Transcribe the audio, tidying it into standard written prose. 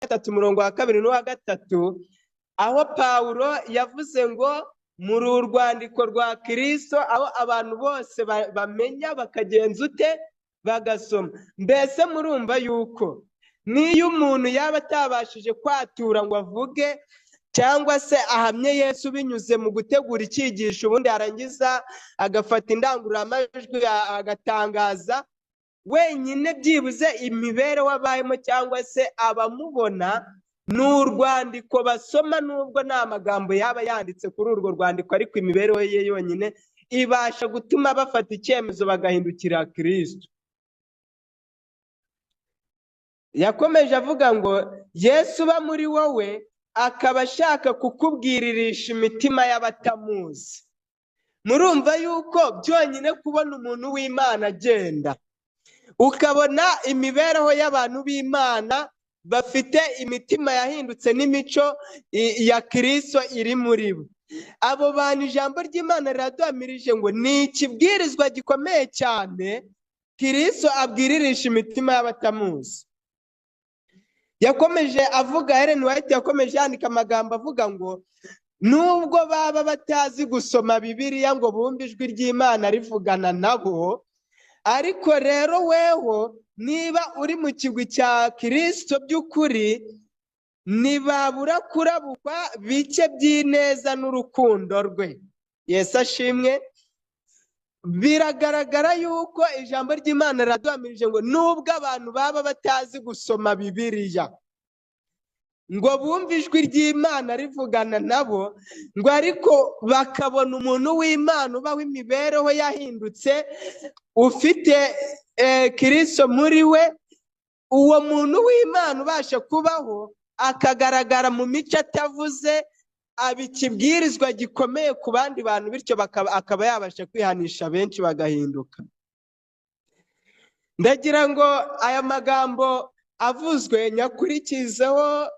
3 umurongo wa 2 n'uwa 3, aho Pawulo yavuze ngo muri urwandiko rwa Kristo aho abantu bose bamenya bakagenza ute bagasoma. Mbese murumva yuko niyo umuntu yaba atabashije kwatura ngo avuge cyangwa se ahamye Yesu binyuze mu gutegura icyigisho, ubundi yarangiza agafata indangururamajwi agatangaza wenyine, byibuze imibereho abayemo cyangwa se abamubona ni urwandiko basoma, nubwo nta magambo yaba yanditse kuri urwo rwandiko, ariko imibereho ye yonyine ibasha gutuma bafata icyemezo bagahindukira Kristo. Yakomeje avuga ngo Yesu uba muri wowe akaba ashaka kukubwiririsha imitima y'abatamuzi. Murumva yuko byonyine kubona umuntu w'Imana agenda, ukabona imibereho y'abantu b'Imana bafite imitima yahindutse n'imico ya Kristo iri muri bo, abo bantu ijambo ry'Imana riraduhamirije ngo ni ikibwirizwa gikomeye cyane Kristo abwiririsha imitima y'abatamuzi. Yakomeje avuga, Ellen White yakomeje yandika amagambo avuga ngo nubwo baba batazi gusoma Bibiliya ngo bumve ijwi ry'Imana rivugana nabo, ariko rero weho niba uri mu kigwi cya Kristo by'ukuri, ntibabura kurabukwa bike by'ineza n'urukundo rwe. Yesu ashimwe. Biragaragara yuko ijambo ry'Imana riraduhamirije ngo nubwo abantu baba batazi gusoma Bibiliya ngo bumve ijwi ry'Imana rivugana nabo, ngo ariko bakabona umuntu w'Imana ubaho imibereho yahindutse, ufite Kristo muri we, uwo muntu w'Imana ubasha kubaho akagaragara mu mico atavuze, aba ikibwirizwa gikomeye ku bandi bantu, bityo akaba yabasha kwihanisha benshi bagahinduka. Ndagira ngo aya magambo avuzwe nyakurikizeho.